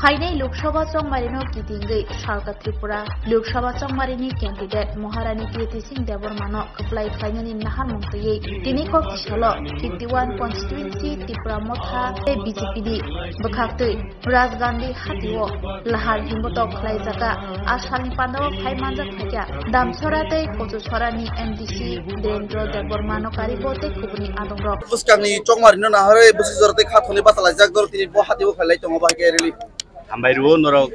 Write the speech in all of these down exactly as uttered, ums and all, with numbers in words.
Phainai Lok Sabha chongmarino kitingwi Salka Tripura Lok Sabha chongmarini candidate Maharani Kriti Singh Debbarmano kwplai khlainani naharmung twiwi tini kok tisalo fifty one constituency Tipra Motha tei B J P ni bwkhaktwi Raj Gandhi hatio lahar himbotok khlaijakha. A salni pandao phai manjak phaikha Damsora tei Kochusorani M D C Dhirendra Debbarmano karibo tei kubuni adongrok. Bwskangni chongmarino naharwi bwswk jora tei kha thoni bachalaijak doro tini bo hatio khlailai tongo, bahai khe rili. Hambai rwo norok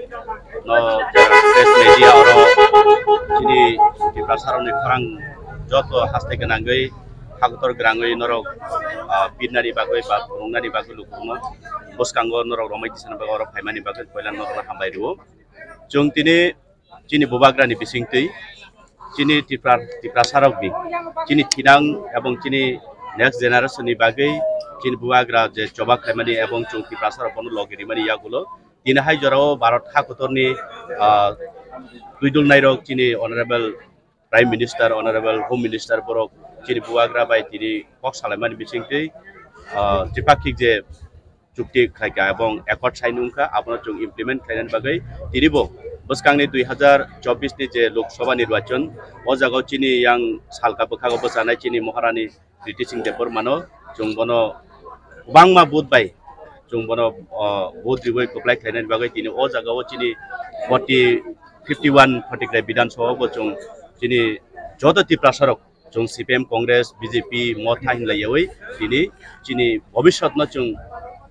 no press media oro chini Tiprasarokni khorang joto haste gwnangwi hakotor gwnangwi norok, ah, birnani bagwi ba phunuknani bagwi lukurokno bwskango norok romwi tisana bagwi oro phaimani bagwi puila norokno hambai rwo. Chwng tini chini bubagrani bisingtwi chini Tipra, Tiprasarokni chini thinang ebong chini next generation ni bagwi chini bubagra je choba khlaimani ebong chwng Tiprasarok bono logi rimani yagulo tini hai jorao Bharat hakotorni, ah, twidulnairok chini Honorable Prime Minister, Honorable Home Minister borok chini bubagra bai tini kok salaimani bisingtwi, ah, tripakhik je chukti khlaikha ebong accord sign wngkha, abono chwng implement khlainani bagwi tinibo bwskangni dui hazar chobbish ni je Lok Sabha nirbachon, o jagao chini yang salka bwkhago bwchanai chini Maharani Kriti Singh Debbarmano chwng bono kwbangma vote bai chwng bono, o, vote riwi kwplai khlainani bagwi tini o jagao chini forty, fifty one Photography Bidhan Sabha bo chwng chini joto Tiprasarok chwng C P M, Congress, B J P, Motha hinlaiyawi tini chini bhobishyotno chwng,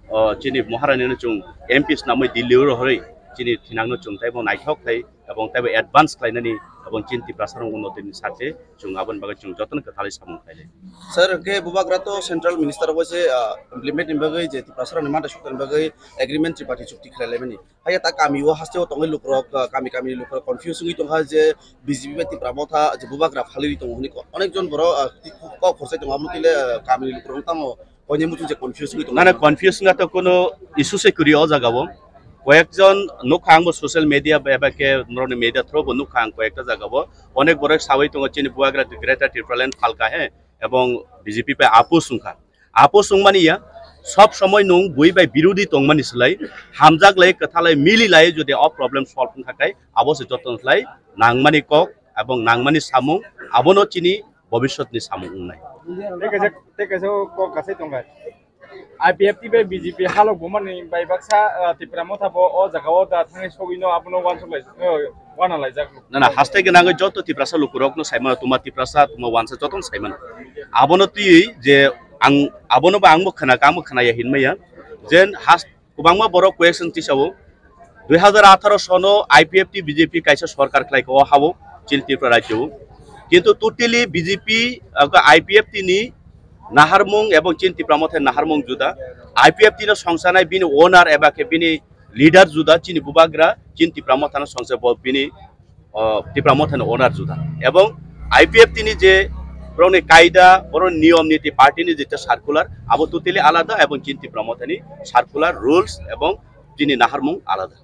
o, chini Maharanino chwng M P snamwi Delhi o rohorwi chini thinangno chwng taibo naithok khai ebong taibo advance khlainani ebong chini Tiprasarokno tini sakhe chwng aboni bagwi chwng jotono kwthalwi samung khlainai. Sir, hwnkhe bubagra to Central Minister bai se, ah, implement ni bagwi je Tiprasarokni mantha suknani bagwi agreement triparty chukti khlailaimani. Haiya ta kami o haste o tongwi lukurok, ah, kami kami ni lukurok confuse wngwi tongkha je B J P bai Tipra Motha je bubagra phalwi tongo hwnwi ko-, onek jon borok, ah, ti-, kok khorsai tongo, amo tile, ah, kami ni lukurok tamo koine muchung je confuse wngwi tongo. Nana confuse wngya to kono issue se kwrwi o jaga o. Koyekjon nukha ang bo social media ba eba khe norokni media through bo nukha ang koyekta jaga o. Onek borok sawi tongo chini bubagra Greater Tipraland phalka he ebong B J P bai apus wngkha. Apus wngmani ya, sob somoi nwng bui bai birodhi tongmani slai, hamjak lai, kwtha lai, mili lai, jodi o problem solve wngkha khai, abo se joto slai nangmani kok, ebong nangmani samung, abono chini bobishyot ni samung wngnai. Tei kaisa, tei kaisa kok kasai tongkha. I P F T bai B J P halok bumani bai baksa, ah, Tipra Motha bo o jaga o da thangwi sogwi no abono wansuk lai, eh, wana laijak. Na, na, haste gwnangwi joto Tiprasa lukurokno saimano, tuma Tiprasa, tuma wansa jotono saimano. Abono twiwi je ang, abono ba angbo khna, angbo khna ya hinmaya. Jen has-, kwbangma borok question tisao. Dui hazar atharo sono I P F T B J P kaisa sorkar khlaikha o hao, chini Tripura rajyo. Kintu totally B J P, ah, I P F T ni naharmung ebong chini Tipra Motha naharmung juda. I P F T no songsanai bini owner eba khe bini leader juda, chini bubagra, chini Tipra Motha no songsa bo bini, o, Tipra Motha ni owner juda. Ebong I P F T ni je borokni kaida, borokni niyom niti, party ni je circular, abo totally alada ebong chini Tipra Motha ni circular, rules ebong chini naharmung alada.